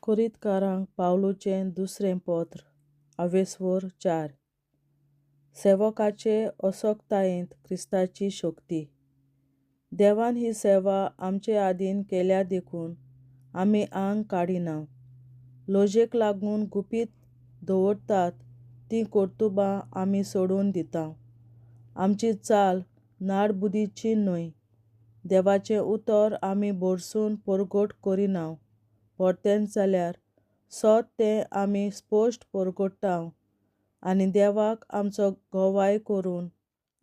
कोरिंतकारांक पावलूचें दुसरें पत्र, आवेस्वोर 4. सेवकाचे असक्तायेंत क्रिस्ताची शक्ती. देवान ही सेवा आमचे आदीन केल्या देखून आमी आंग काडिना. लजेक लागून गुपीत दवरतात तीं कर्तुबां आमी सोडून दिता. आमची चाल नाडबुद्दीची न्हय. देवाचें उतर आमी भरसून परगट करिना, परतेंच जाल्यार सत तें आमी स्पश्ट परगट्टा आनी देवाक आमचो गवाय करून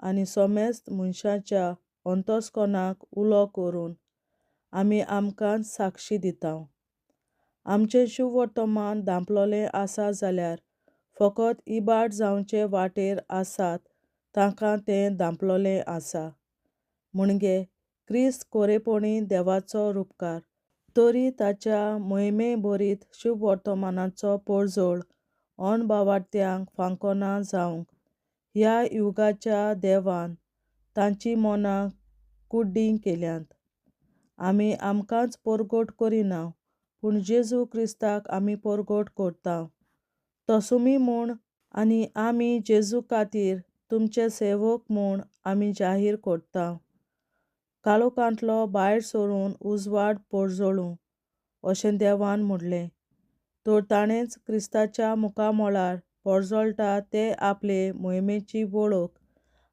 आनी समेस्त मनशाच्या अंतस्करणाक उलो करून आमी आमकांच साक्षी दिता. आमचें शुभवर्तमान धांपलोलें आसा जाल्यार फकत इबाड जावचे वाटेर आसात तांकां तें धांपलोलें आसा. म्हणजे क्रिस्त कोरेपणी देवाचो रुपकार, तरी ताच्या मोहिमे भरीत शुभवर्तमानाचो परजळ अणभावार्थ्यांक फांकना जावंक ह्या युगाच्या देवान तांचीं मनां कुड्डीं केल्यांत. आमी आमकांच परगट करिना, पूण जेजू क्रिस्ताक आमी परगट करता. तो सुमी म्हूण आनी आमी जेजू खातीर तुमचे सेवक म्हूण आमी जाहीर करता. काळोखांतलो भायर सरून उजवाड परजळूं अशें देवान म्हणलें, तर ताणेंच क्रिस्ताच्या मुखामळार परजळटा ते आपले मोहिमेची वळख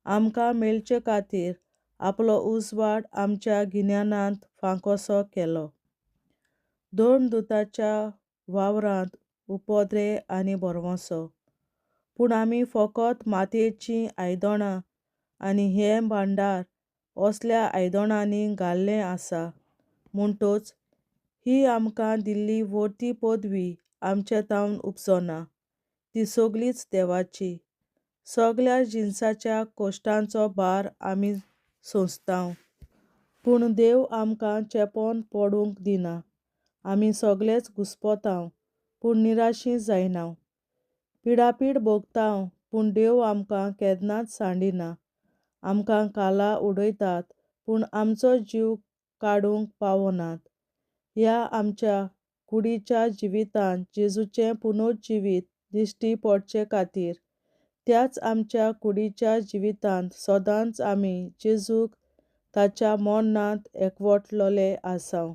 आमकां मेळचे खातीर आपलो उजवाड आमच्या गिन्यानांत फांकोसो केलो. धर्मदुताच्या वावरांत उपद्रे आनी भरवंसो. पूण आमी फकत मातयेचीं आयदनां आनी हें भांडार असल्या आयदनांनी घाल्लें आसा. म्हणटच ही आमकां दिल्ली व्हडती पदवी आमचे तावन उपसना, ती सगळीच देवाची. सगळ्या जिनसाच्या कश्टांचो भार आमी सोंसता, पूण देव आमकां चेपोन पडूंक दिना. आमी सगळेच घुस्पता, पूण निराशी जायना. पिडापीड भोगता, पूण देव आमकां केन्नाच सांडिना. आमकां काला उडयतात, पूण आमचो जीव काडूंक पावनात. ह्या आमच्या कुडीच्या जिवितांत जेजूचें पुनर्जिवीत दिश्टी पडचे खातीर त्याच आमच्या कुडीच्या जिवितांत सदांच आमी जेजूक ताच्या मरणांत एकवटलेले आसा.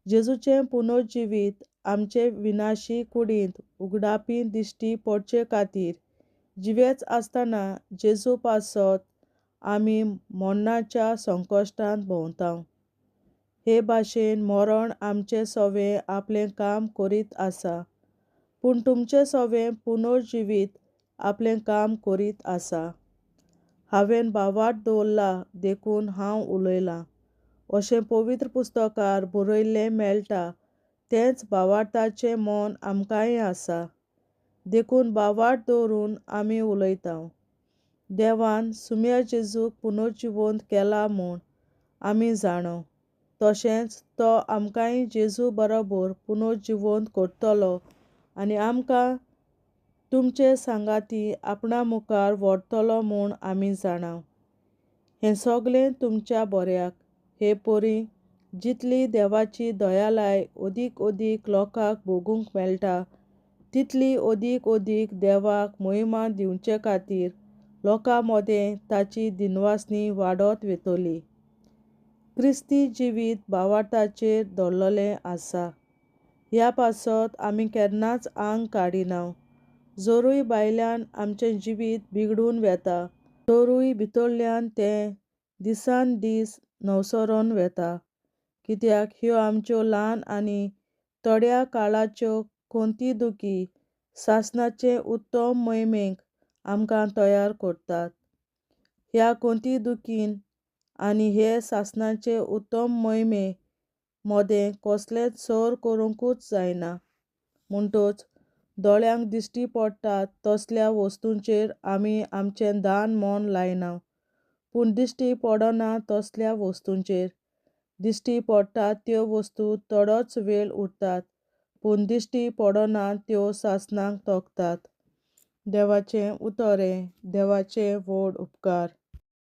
जेजूचें पुनर्जिवीत आमचे विनाशी कुडींत उगडापी दिश्टी पडचे खातीर जिवेच आसतना जेजू पासत आमी मरणाच्या संकश्टांत भोंवता. हे भाशेन मरण आमचें सवें आपलें काम करीत आसा, पूण तुमचें सवें पुनर्जिवीत आपलें काम करीत आसा. हांवें भावार्थ दवरला देखून हांव उलयलां अशें पवित्र पुस्तकार बरयल्लें मेळटा, तेंच भावार्थाचें मन आमकांय आसा. देखून भावार्थ दवरून आमी उलयता. देवान सुम्या जेजूक पुनर्जिवंत केला म्हूण आमी जाणो, तशेंच तो आमकांय जेजू बरोबर पुनर्जिवंत करतलो आनी आमकां तुमचे सांगाती आपणा मुखार व्हरतलो म्हूण आमी जाणा. हें सगळें तुमच्या बऱ्याक, हे परी जितली देवाची दयालाय अदीक अदीक लोकांक भोगूंक मेळटा तितली अदीक अदीक देवाक मोहिमा दिवचे खातीर लोकां मदें ताची दिनवासनी वाडत वतली. क्रिस्ती जिवीत भावार्थाचेर दवरलेलें आसा. ह्या पासत आमी केन्नाच आंग काडिना. जरूय भायल्यान आमचें जिवीत बिगडून वता, तरूय भितरल्यान तें दिसान दीस नवसरोन वता. कित्याक ह्यो आमच्यो ल्हान आनी थोड्या काळाच्यो खंती दुखी सासणाचे उत्तम मोहिमेक आमकां तयार करतात. ह्या खंती दुखीन आनी हे सासणाचे उत्तम मोहिमे मदें कसलेंच सर करूंकूच जायना. म्हणटच दोळ्यांक दिश्टी पडटात तसल्या वस्तूंचेर आमी आमचें दान मन लायना, पूण दिश्टी पडना तसल्या वस्तूंचेर. दिश्टी पडटात त्यो वस्तू थोडोच वेळ उरतात, पूण दिश्टी पडना त्यो सासणाक तगतात. देवाचें उतर हें देवाचे व्हड उपकार.